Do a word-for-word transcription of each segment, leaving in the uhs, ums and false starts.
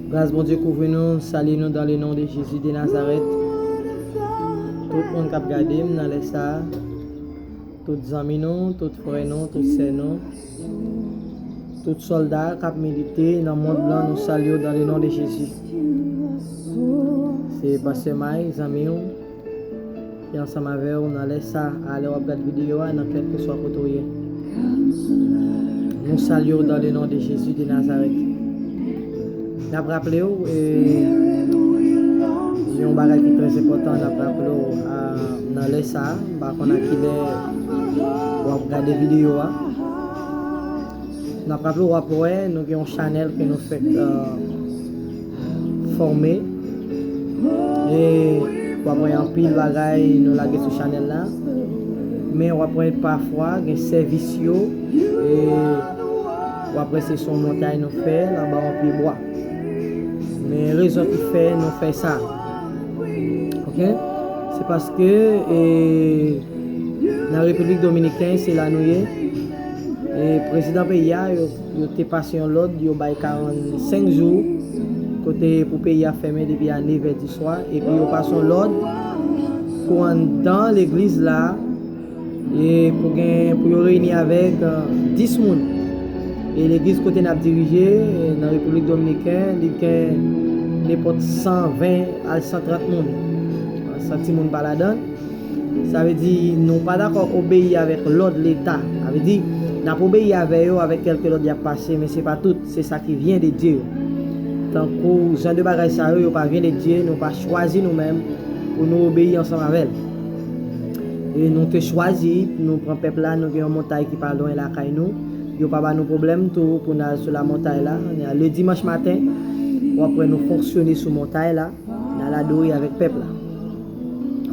Gras Bondye kouvri nou, salye nou dans le nom de Jésus de Nazareth. Tout moun k ap gade m nan lè sa a, tout zanmi nou, tout frè nou, tout sè nou, tout sòlda k ap milite nan mond lan, nou salye w dans le nom de Jésus. Se Pastè May, zanmi w, ki ansanm avè w nan lè sa a, lè w ap gad videyo a, nan kèlkeswa kote w ye. Nou salye w dans le nom de Jésus de Nazareth. N ap raple w, e, yon bagay ki trè enpòtan, n ap raple w, a, nan lè sa a, m pa konn a kilè w ap gade videyo a. N ap raple w, w ap wè, nou gen yon chanèl ke nou fèk, e, fòme. E w ap wè anpil bagay nou lage sou chanèl la. Men w ap wè pafwa gen sèvis yo. E w ap wè se sou yon montay nou fè l anba yon pye bwa. Men rezon ki fè nou fè sa. Oke? Se paske, e, nan Repiblik Dominiken, se la nou ye. E prezidan peyi a, yo, yo te pase yon lòd, yo bay karannsenk jou, kote pou peyi a fèmen depi a nevè di swa, epi yo pase yon lòd pou anndan legliz la, e pou gen, pou yo reyini avèk, e, dis moun. E legliz kote n ap dirije, e, nan Repiblik Dominiken, li gen nenpòt san ven al san trant moun. San timoun pa ladan. Sa vle di, nou pa dakò obeyi avèk lòd Leta. Sa vle di, n ap obeyi avè yo, avèk kèlke lòd y ap pase, men se pa tout, se sa ki vyen de Dye yo. Tankou jan de bagay sa yo, yo pa vyen de Dye, nou pa chwazi nou menm pou nou obeyi ansanm avè l. E nou te chwazi, nou pran pèp la, nou gen yon montay ki pa lwen lakay nou. Yo pa ba nou pwoblèm tou pou n al sou lamontay la. Le dimanch maten, w ap wè nou fonksyone sou montay la. N al adore avèk pèp la.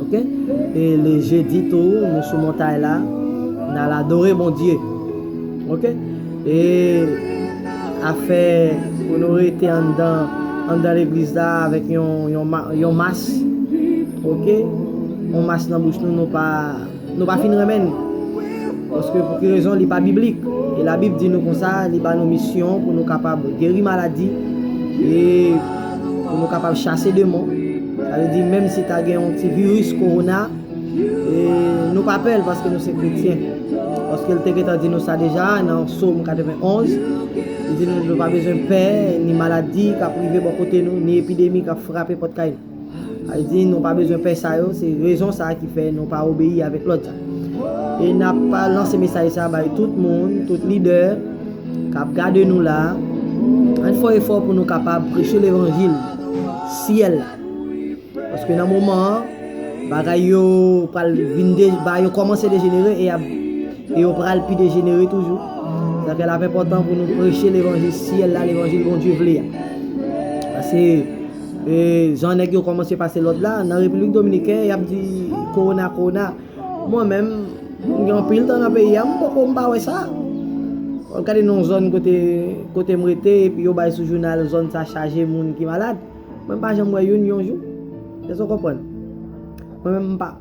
Oke? E le jedi tou, nou sou montay la, n al adore Bondye. Oke? E afè pou nou rete anndan, anndan legliz la avèk yon, yon, ma- yon mas. Oke? Yon mas nan bouch nou, nou pa Nou pa fin renmen l. Paske pou ki rezon? Li pa biblik. E Labib di nou konsa, li ba nou misyon pou nou kapab geri maladi e pou nou kapab chase demon. Sa vle di, menm si ta gen yon ti viris kowona, e nou pa pè l paske nou se kretyen. Paske l te gentan di nou sa deja nan Sòm katreven onz. Li di nou, nou pa bezwen pè ni maladi k ap rive bò kote nou, ni epidemi k ap frape pòt kay nou. Sa vle di, nou pa bezwen pè sa yo, se rezon sa a ki fè nou pa obeyi avèk lòd sa. E n ap lanse mesaj sa a bay tout moun, tout lidè k ap gade nou la. Ann fè efò pou nou kapab preche levanjil syèl la. Paske nan moman an, bagay yo pral vin de, bagay yo kòmanse dejenere e y ap, e yo pral pi dejenere toujou. Sa fè l ap enpòtan pou nou preche levanjil syèl la, levanjil Bondye vle a. Paske E, jan nèg yo kòmanse pase lòd la, nan Repiblik Dominiken, y ap di kowona, kowona. Mwen menm, m gen anpil tan nan peyi a, m poko, m pa wè sa. W ap gade nan yon zòn kote, kote m rete, epi yo bay sou jounal, zòn sa chaje moun ki malad. Mwen, m pa janm wè youn yon jou. Èske w konprann? Mwen menm, m pa,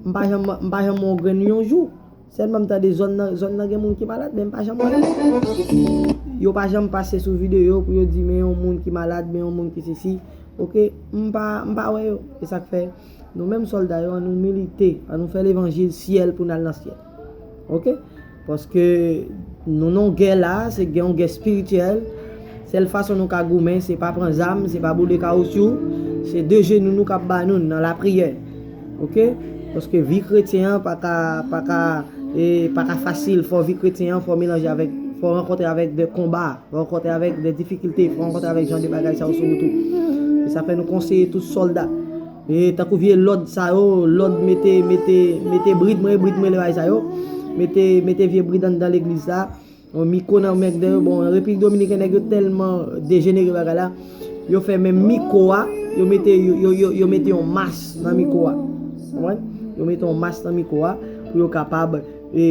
m pa janm, m pa janm wè yon grenn yon jou. Sèlman m tande zòn nan, zòn nan gen moun ki malad, men m pa janm wè yo. Yo pa janm pase sou videyo pou yo di, men yon moun ki malad, men yon moun ki sesi. Oke, m pa, m pa wè yo. E sa k fè, nou menm sòlda yo, ann nou milite, ann nou fè levanjil syèl pou n al nan syèl. Oke? Paske nou nan yon gè la, se gen yon gè espirityèl. Sèl fason nou ka goumen, se pa pran zam, se pa boule kawoutyou, se de jenou nou k ap ba nou nan lapriyè. Oke? Paske vi kretyen an pa ka, pa ka, e, pa ka fasil. Fò vi kretyen an, fò melanje avèk, fò rankontre avèk de konba, fò rankontre avèk de difikilte, fò rankontre avèk jan de bagay sa yo sou wout ou. E sa fè nou konseye tout sòlda. E tankou vye lòd sa yo, lòd mete, mete, mete brid mwen, brid mwen, lè bagay sa yo. Mete, mete vye brid anndan legliz la. Yon mikwo nan men nèg yo. Bon, Repiblik Dominiken, nèg yo tèlman dejenere bagay la. Yo fè menm mikwo a, yo mete, yo, yo, yo, yo mete yon mas nan mikwo a. Konprann? Yo mete yon mas nan mikwo a pou yo kapab, e,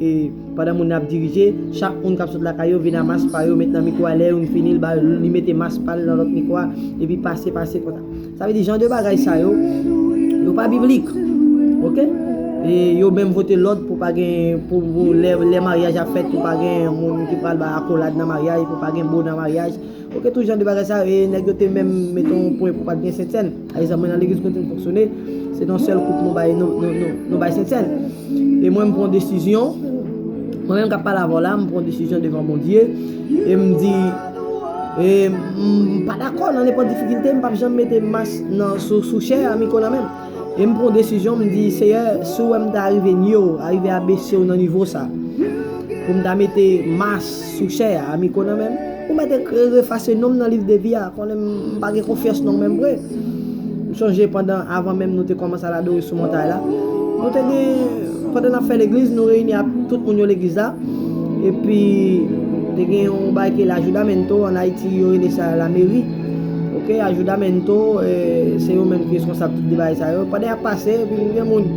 e, pandan moun nan ap dirije, chak moun k ap sot lakay yo vin a mas pa yo, met nan mikwo a. Lè youn fini, l ba, li mete mas pa l nan lòt mikwo a, epi pase, pase konsa. Sa vle di, jan de bagay sa yo, yo pa biblik. Oke? E yo menm vote lòd pou pa gen, pou, pou lè, lè maryaj ap fèt, pou pa gen moun ki pral bay akolad nan maryaj, pou pa gen bo nan maryaj, Ok, tout jan de bagay sa, e nèg yo te menm mete yon pwen pou pa t gen sentsèn. Pa egzanp, mwen nan legliz kote m fonksyone, se nan sèl koup nou bay, nou, nou, nou, nou bay sentsèn. E mwen, m pran desizyon, mwen menm k ap pale avè w la, m pran desizyon devan Bondye, e m di, e m pa dakò nan nenpòt difikilte, m p ap janm mete mas nan, sou, sou chè a, mikwo nan men m. E m pran desizyon, m di, Seyè, si w wè m ta rive nye w, arive abese w nan nivo sa, pou m ta mete mas sou chè a, mikwo nan men m, ou mèt re-, efase non m nan liv de vi a, konnen m pa gen konfyans nan w menm vre. M sonje pandan, avan menm nou te kòmanse al adore sou montay la, nou te gen, pandan n ap fè legliz, nou reyini ak tout moun yo legliz la. Epi, te gen yon bagay ki rele ajudamento, ann Ayiti, yo rele sa lameri. Ok, ajudamento, eh, se yo menm ki responsab tout de bagay sa yo. Pandan y ap pase, epi gen moun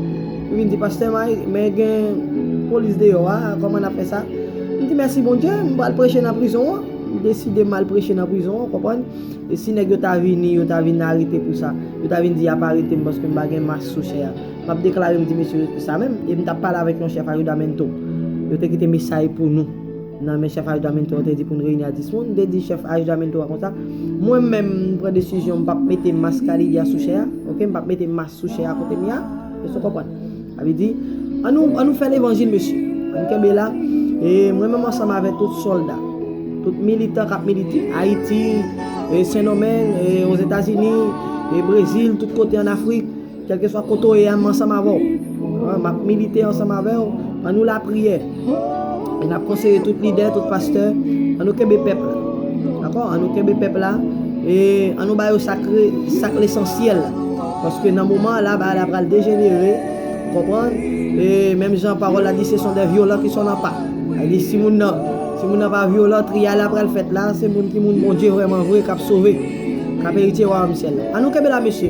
ki vin di, Pastè Mike, men gen polis deyò a, kòman n ap fè sa? M di, Mèsi Bondye, m pral preche nan prizon an. M deside m al preche nan prizon an, konprann? E si nèg yo ta vini, yo ta vin arete pou sa, yo ta vin di y ap arete m paske m pa gen mas sou chè a, m ap deklare, m di mesye yo sa menm, e m t ap pale avèk yon chèf ajudamento. Yo te kite mesaj pou nou nan men chèf ajudamento an, te di pou n reyini a dis moun. M te di chèf ajudamento a konsa, mwen menm, m pran desizyon, m p ap mete mas kalidi a sou chè a, ok? M p ap mete mas sou chè a kote m ye a, èske w konprann? Sa vle di, ann nou, ann nou fè levanjil, mesye. Ann kenbe la. E mwen menm ansanm avèk tout sòlda, tout militan k ap milite, Ayiti, e Sendomeng, e Ozetazini, e Brezil, tout kote ann Afrik, kèlkeswa kote w ye a, m ansanm avè w. An, m ap milite ansanm avè w. Ann nou lapriyè. E n ap konseye tout lidè, tout pastè, ann nou kenbe pèp la. Dakò? Ann nou kenbe pèp la. E ann nou ba yo sa k re-, sa k lesansyèl. Paske nan moman an la, bagay la pral dejenere, w konprann? E menm jan pawòl la di, ce sont des violents qui sont dans pas. Sa vle di, si moun nan, si moun nan pa vyolan, triyal la pral fèt la, se moun ki moun Bondye vrèman vre k ap sove, k ap eritye wayòm syèl la. Ann nou kenbe la, mesye.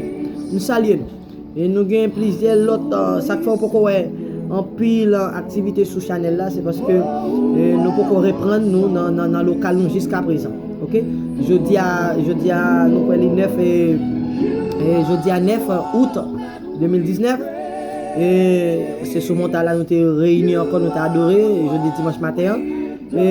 M salye nou. E nou gen plizyè lòt, eh, sa k fè w poko wè anpil, eh, aktivite sou chanèl la, se paske, eh, nou poko reprann nou nan, nan, nan lokal nou jiskaprezan. Ok? Jodi a, jodi a, nou kwè li nèf, e, e jodi a nèf out de mil diznèf. E se sou montay la nou te reyini ankò, nou te adore, jodi dimanch maten an. E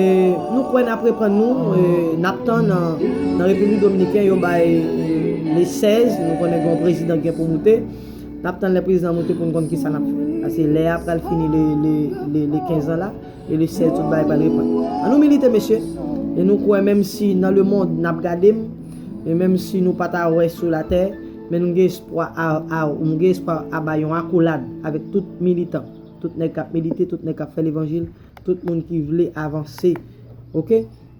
nou kwè n ap reprann nou, e n ap tann nan, nan Repiblik Dominiken, yo bay, e, le sèz, nou konnen gen yon prezidan ki gen pou moute. N ap tann lè prezidan moute pou n konn kisa n ap fè. Paske lè a pral fini le, le, le, le kenz an la, e le sèz tout bagay pral reprann. Ann nou milite, mesye. E nou kwè, menm si nan lemond n ap gade m, e menm si nou pa ta wè sou latè, men nou gen espwa a, a, nou gen espwa a bay yon akolad avèk tout militan, tout nèg k ap milite, tout nèg k ap fè levanjil, tout moun ki vle avanse. Ok?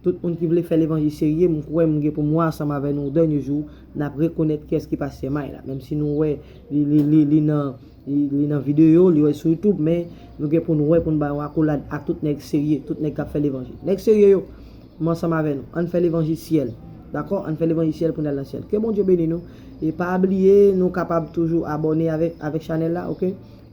Tout moun ki vle fè levanjil serye, m kwè m gen pou m wè ansanm avè nou, dènye jou, n ap rekonèt kiyès ki pastè May la. Menm si nou wè li, li, li, li nan, li, li nan videyo, li wè sou YouTube, men nou gen pou n wè, pou n bay yon akolad ak tout nèg serye, tout nèg k ap fè levanjil. Nèg serye yo, m ansanm avè nou. Ann fè levanjil syèl. Dakò? Ann fè levanjil syèl pou n al nan syèl. Ke Bondye beni nou. E pa bliye, nou kapab toujou abòne avèk, avèk chanèl la, ok?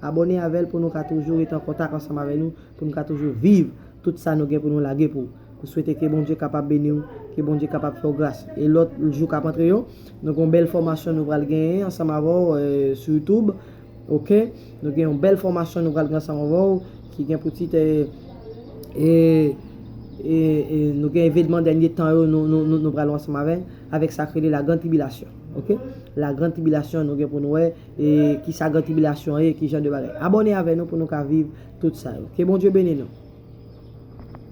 Abòne avè l pou nou ka toujou rete an kontak ansanm avè nou, pou nou ka toujou viv tout sa nou gen pou nou lage pou ou. Nou swete ke Bondye kapab beni w, ke Bondye kapab fè w gras. E lòt jou k ap antre yo, nou gen yon bèl fòmasyon nou pral genyen ansanm avè w, eh, sou YouTube. Ok? Nou gen yon bèl fòmasyon nou pral gen ansanm avè w, ki gen pou tit, eh, eh, eh, eh, nou gen evenman dènye tan yo, nou, nou, nou, nou pral ansanm avè, avèk sa k rele la grande tribulation. Ok? La grande tribulation, nou gen pou nou wè, eh, kisa grande tribulation ye, ki jan de bagay. Abòne avè nou pou nou ka viv tout sa yo. Ke Bondye beni nou.